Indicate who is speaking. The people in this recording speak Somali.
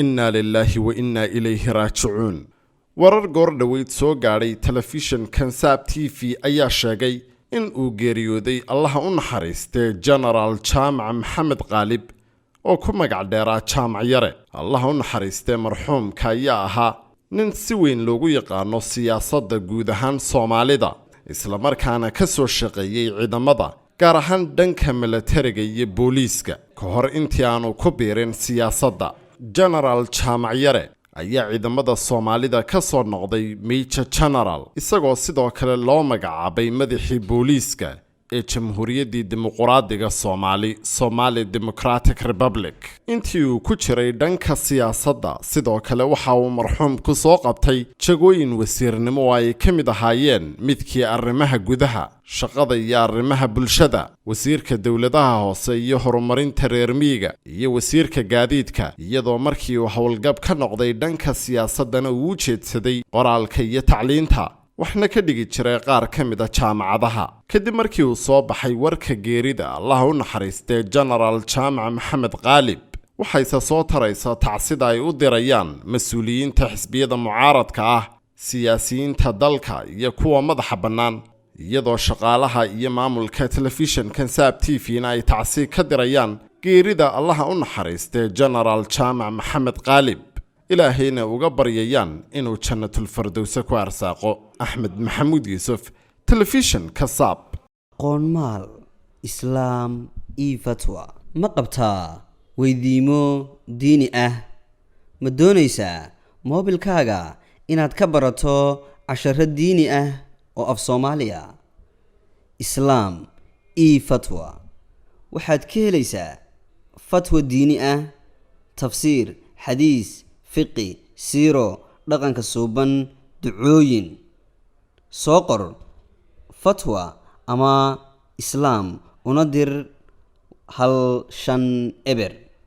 Speaker 1: Innaa lilaahi wa innaa ilayhi raajicuun. Warar goor dhoweyd soo gaadhay telefishinkan Saab TV ayaa sheegay in uu geeriyooday, Allaha u naxariistee, Genaraal Jaamac Maxamed Qaalib oo ku magac dheeraa Jaamac Yare. Allaha u naxariistee, marxuumka ayaa ahaa nin si weyn loogu yaqaano siyaasadda guud ahaan Soomaalida, islamarkaana ka soo shaqeeyey ciidamada, gaar ahaan dhanka milatariga iyo booliiska, ka hor intii aanu ku biirin siyaasadda. Genaraal Jaamac Yare ayaa ciidamada Soomaalida ka soo noqday Major General, isagoo sidoo kale loo magacaabay madaxii booliiska ee Jamhuuriyaddii Dimuquraadiga Soomaali, Somali Democratic Republic. Intii uu ku jiray dhanka siyaasadda, sidoo kale waxa uu marxuumku soo qabtay jagooyin wasiirnimo oo ay ka mid ahaayeen midkii arrimaha gudaha, shaqada iyo arrimaha bulshada, wasiirka dowladaha hoose iyo horumarinta reer miyiga, iyo wasiirka gaadiidka, iyadoo markii uu howlgab ka noqday dhanka siyaasaddana uu u jeedsaday qoraalka iyo tacliinta, waxna ka dhigi jiray qaar ka mid ah jaamacadaha. Kadib markii uu soo baxay warka geerida, Allaha u naxariistee, Genaraal Jaamac Maxamed Qaalib, waxayse soo taraysa tacsida ay u dirayaan mas-uuliyiinta xisbiyada mucaaradka ah, siyaasiyiinta dalka iyo kuwa madaxa bannaan, iyadoo shaqaalaha iyo maamulka telefishinkan Saab TV-na ay tacsi ka dirayaan geerida, Allaha u naxariistee, Genaraal Jaamac Maxamed Qaalib, Ilaahayna uga baryayaan inuu Jannatulfardowse ku arsaaqo. Axmed Maxamuud Yuusuf, telefishinka Saab.
Speaker 2: Qoonmaal Islaam io fatwa ma qabtaa weydiimo diini ah? Ma doonaysaa moobilkaaga inaad ka barato casharo diini ah oo af Soomaaliya? Islaam io Fatwa waxaad ka helaysaa fatwa diini ah, tafsiir, xadiis, fiqi, siiro, dhaqanka suuban, ducooyin. Soo qor "fatwa" ama "islaam" una dir 150.